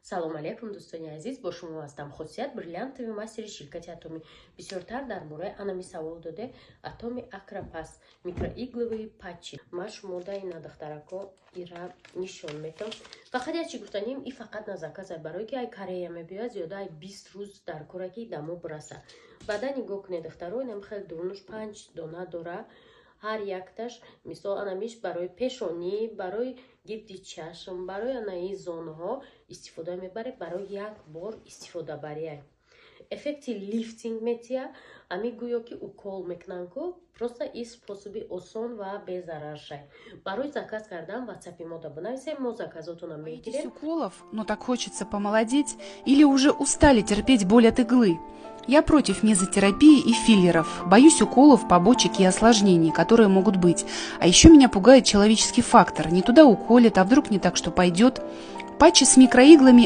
Салом алейкум, дӯстони азиз! Бо шумо ҳастам Хосият, бриллиантовый мастери ширкати Атоми. Бисёртар дар бораи анами савол доде: Атоми Акропас микроигловые патчи. Ман шумода ина, духтарако, ира нишон метам. Фақат як чи гуфтанем: и фақат на заказ, барое ки ай Корея мебиёяд, зиёда ай 20 рӯз дар кора, ки дамо бираса. Баъда нигоҳ кунед, духтаро, инам хеле дурунуш панҷ дона дора. Ҳар якташ, мисол, анамиш барои пешонӣ, барои гирди чашм, барои анаи зонуҳо истифода мебаред. Барои як бор истифодабария эффекти лифтинг метия. Ами гӯё ки укол мекунанд ку, просто и способи осон ва безарар шай. Барои заказ кардан ватсапи мода бинависем, мо заказотона мегирем. Уколов, но так хочется помолодеть, или уже устали терпеть боль от иглы? Я против мезотерапии и филлеров. Боюсь уколов, побочек и осложнений, которые могут быть. А еще меня пугает человеческий фактор. Не туда уколет, а вдруг не так, что пойдет. Патчи с микроиглами.